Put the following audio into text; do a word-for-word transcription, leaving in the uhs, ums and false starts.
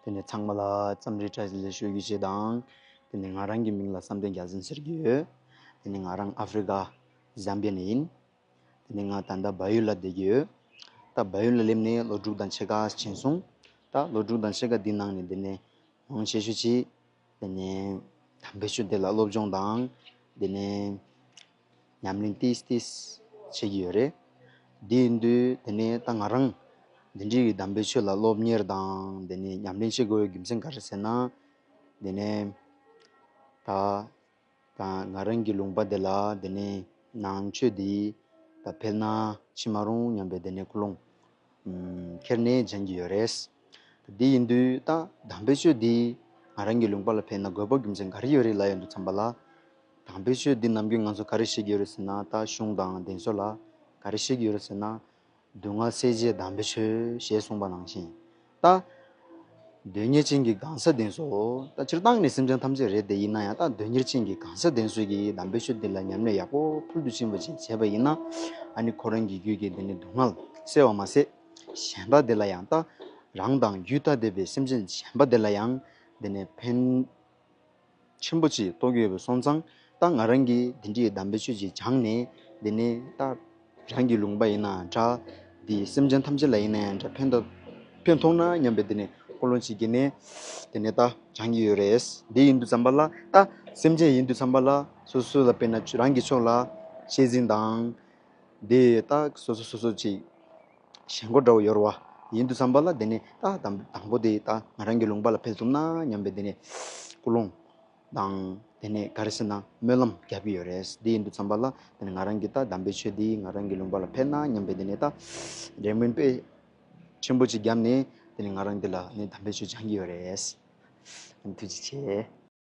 དེ་ནས་ཚང་མ་ལ་འཚམས་འདྲི་བཀྲ་ཤིས་བདེ་ལེགས་ཞུ་རྒྱུ་བྱེད་དང་། དེ་ནས་ང་རང་གི་མིང་ལ་བསམ་གཏན་རྒྱལ་མཚན་ཟེར་གྱི་ཡོད། དེ་ནས་ང་རང་ཨ་ཧྥི་རི་ཀ་ཟམ་བྷི་ཡ་ནས་ཡིན། དེ་ནས་ང་ད་ལྟ་བལ་ཡུལ་ལ་བསྡད་ཀྱི་ཡོད། ད་བལ་ཡུལ་ལ་སླེབས་ནས་ལོ་དྲུག་དང་ཕྱེད་ཀ་ཕྱིན་སོང་། ད་ལོ་དྲུག་དང་ཕྱེད་ཀ་འདི་ནང་ནས་དེ་ནས་མང་ཆེ་ཤོས་ཅིག་དེ་ནས་དམ་པའི་ཆོས་འདི་ལ་སློབ་སྦྱོང་དང་། དེ་ནས་ཉམས་ལེན་ཏིས་ཏིས་བྱེད་ཀྱི་ཡོད་རེད། འདི་ཡིན་དུས་དེ་ནས་ད་ང་རང་འདི་འདྲའི་གི་དམ་པའི་ཆོས་ལ་སློབ་གཉེར་དང་དེ་ནས་ཉམས་ལེན་བྱེད་དགོས་པའི་རྒྱུ་མཚན་ག་རེ་ཟེར་ན། དེ་ནས་ད་ད་ང་རང་གི་ལུང་པ་འདི་ལ་དེ་ནས་ནང་ཆོས་འདི་ད་འཕེལ་ན་ཕྱི་མ་རུང་སྙམ་པའི་དེ་ནས་ཀུན་སློང་ཁྱེར་ནས་སྦྱང་གི་ཡོད་རེད། འདི་ཡིན་དུས་ད་དམ་པའི་ཆོས་འདི་ང་རང་གི་ལུང་པ་ལ་ཕེབས་ན་དགོས་པ་རྒྱུ་མཚན་ག་རེ་ཡོད་རེད་ལབ་ཡོང་དུས་ཙམ་པ་ལ། དམ་པའི་ཆོས་འདི་ནམ་རྒྱུན་ང་ཚོ་ག་རེ་བཤད་ཀྱི་ཡོད་རེད་ཟེར་ན། ད་གཞུང་དང་གདན་ས་ལ་ག་རེ་བཤད་ཀྱི་ཡོད་རེད་ཟེར་ན། སྡུག་བསྔལ་སེལ་བྱེད་དམ་པའི་ཆོས་ཞེས་གསུངས་པ་ནང་བཞིན། ད་དོན་གཉེར་ཅན་གྱི་གང་ཟག་དེ་ཚོ། ད་སྤྱིར་བཏང་ནས་སེམས་ཅན་ཐམས་ཅད་རེད་དེ། ཡིན་ན་ཡང་ད་དོན་གཉེར་ཅན་གྱི་གང་ཟག་དེ་ཚོ་གིས་དམ་པའི་ཆོས་འདི་ལ་ཉམས་ལེན་ཡག་པོ་ཕུལ་དུ་ཕྱིན་པ་ཅིག་བྱས་པ་ཡིན་ན། ཨ་ནི་ཁོ་རང་གི་རྒྱུད་ཀྱི་དེ་ནི་སྡུག་བསྔལ་སེལ་བ་མ་ཟད། གཞན་དག་དེ་ལ་ཡང་། ད་རང་དང་རྒྱུད་ཐ་དད་པའི་སེམས་ཅན་གཞན་པ་དེ་ལ་ཡང་དེ་ནི་ཕན་ཆེན་པོ་ཅིག་རྟོགས་ཀྱི་ཡོད་པ་སོང་ཙང་། ད་ང་རང་གིས་དེ་འདྲའི་དམ་པའི་ཆོས་ཅིག་སྦྱངས་ནས། དེ་ནས་ད་རང་གི་ལུང་པ་ཡིན་ན་འདྲ། དེ་སེམས་ཅན་ཐམས་ཅད་ལ་ཡིན་ན་ཡང་འདྲ། ཕན་ཐོགས་ཕན་ཐོགས་ན་སྙམ་པའི་དེ་ནས་ཀུན་སློང་ཅིག་གིས་ནས་དེ་ནས་ད་སྦྱང་གི་ཡོད་རེད། དེ་ཡིན་དུས་ཙམ་པ་ལ། ད་སེམས་ཅན་ཡིན་དུས་ཙམ་པ་ལ་སོ་སོ་ལ། དཔེར་ན་རང་གི་ཕྱོགས་ལ་གཅེས་འཛིན་དང་། དེ་ད་སོ་སོ་སོ་སོ་ཅིག་ཞེན་ཁོག་འདྲ་བོ་ཡོད་རེད་པ། ཡིན་དུས་ཙམ་པ་ལ་དེ་ནས་ད་དང་དང་པོ་དེ་ད་ང་རང་གི་ལུང་པ་ལ་ཕེབས་ཐུབ་ན་སྙམ་པའི་དེ་ནས་ཀུན་སློང་དང་། དེ་ནས་ག་རེ་ཟེར་ན་སྨོན་ལམ་རྒྱག་གི་ཡོད་རེད། དེ་ཡིན་དུས་ཙམ་པ་ལ་དེ་ནས་ང་རང་གི་ད་དམ་པའི་ཆོས་འདི་ང་རང་གི་ལུང་པ་ལ་ཕེབས་ན་སྙམ་པའི་དེ་ནས་ད་རེ་སྨོན་དཔེ་ཆེན་པོ་ཅིག་བརྒྱབ་ནས། དེ་ནས་ང་རང་འདི་ལ་ནས་དམ་པའི་ཆོས་སྦྱང་གི་ཡོད་རེད། ཐུགས་རྗེ་ཆེ།